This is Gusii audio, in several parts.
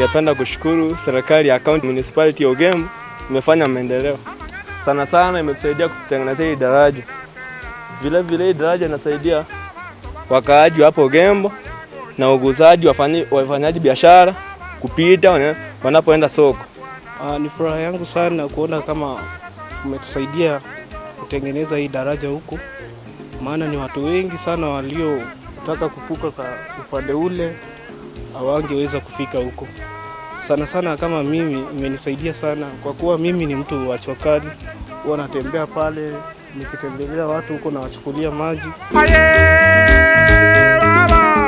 Ningependa kushukuru serikali ya county municipality ya Ogembo imefanya maendeleo sana sana, imetusaidia kutengenezea hii daraja. Vile vile hii daraja inasaidia wakaaji wa hapo Ogembo na uguzaji wafanyaji biashara kupita wanapoenda soko. Ni furaha yangu sana kuona kama umetusaidia kutengeneza hii daraja huku, maana ni watu wengi sana waliotaka kuvuka kwa upande ule hawangeweza kufika huko. Sana sana kama mimi imenisaidia sana kwa kuwa mimi ni mtu wa jua kali, huwa natembea pale nikitembelea watu huko nawachukulia maji. Aye baba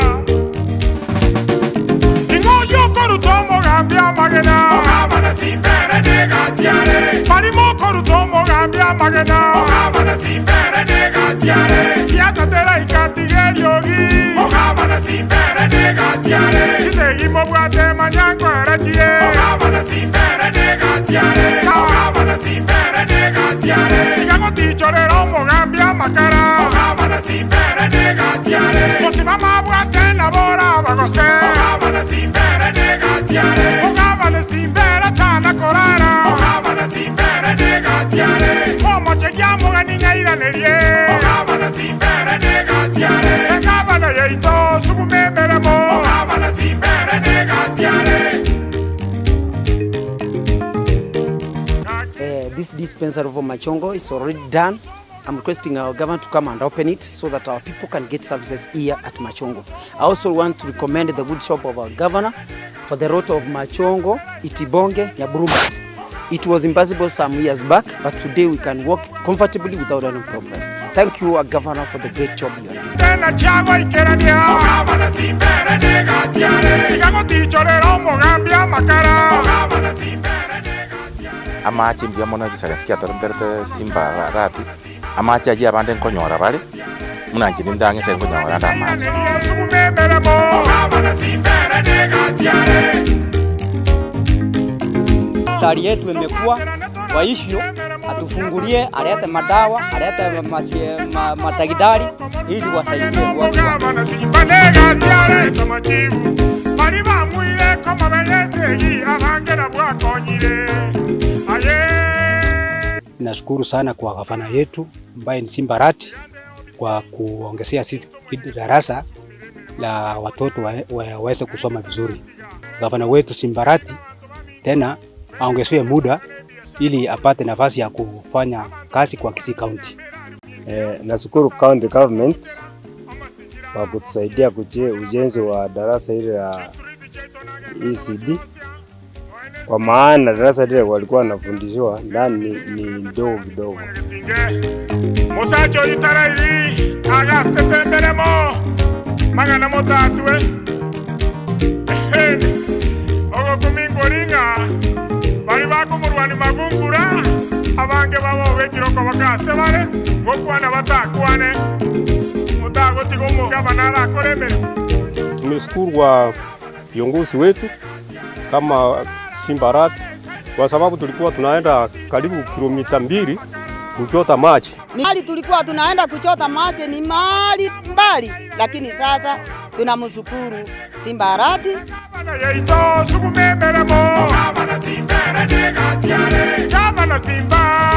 Ing'oyo okoruta omogambi amagena Ogabana simbere negasiare Barimo okoruta omogambi amagena Ogabana simbere negasiare Siasa teraika tiga eriogi Ogabana simbere negasiare Chisegi mobwate manyango erachie Ogabana simbere negasiare Ogabana simbere negasiare Tiga gotichorera omogambi amakara Ogabana simbere negasiare Mosimama abwate nabo orabagose Ogabana simbere negasiare Ogabana simbere tana korara Ogabana simbere negasiare Omochegi amogani ng'airanerie Ogabana simbere negasiare Egabana yaito sugume emeremo Ogabana simbere negasiare This dispensary for Machongo is already done. I'm requesting our governor to come and open it so that our people can get services here at Machongo. I also want to recommend the good shop of our governor for the road of Machongo, Itibonge, Nyaburubas. It was impossible some years back, but today we can walk comfortably without any problem. Thank you, our governor, for the great job you are doing. Tena chiagoikerania Ogabana simbere negasiare Tiga gotichorera omogambi amakara Ogabana simbere negasiare Amache mbuya mono egesagasi kiatorenterete simba rati, amache ayio abande nkonyora bare, buna inche ninde ang'e ase nkonyora ande amache. Sugume emeremo Ogabana simbere negasiare Hospitali yetu imekuwa kwa hivyo, atufungulie, alete madawa, alete madaktari ili wasaidie watu. Ogabana simba negasiare Tomachibu Bari bamuire komobe esegi abange nabwo akonyire Aye Nashukuru sana kwa gavana yetu ambaye ni Simba Arati kwa kuongezea sisi darasa la watoto waweze kusoma vizuri. Gavana wetu Simba Arati tena aongezewe muda ili apate nafasi ya kufanya kazi kwa Kisii County. Nashukuru county government kwa kutusaidia ujenzi wa darasa hili la ECD, kwa maana darasa lile walikuwa wanafundishiwa ndani ni ndogo kidogo. Musacho itarairi agaste temberemo magana motatwe ogokumingoringa bari bakomorwani magungura abange babo bekiroko bakase bare gokwana batakwane mutagotiga omogabana arakore emeremo. Tumeshukuru kwa viongozi wetu kama Simba Arati kwa sababu tulikuwa tunaenda karibu kilomita 2 kuchota maji. Mahali tulikuwa tunaenda kuchota maji ni mahali mbali, lakini sasa tunamshukuru Simba Arati. Yaito sugume emeremo Ogabana simbere negasiare Gabana simba.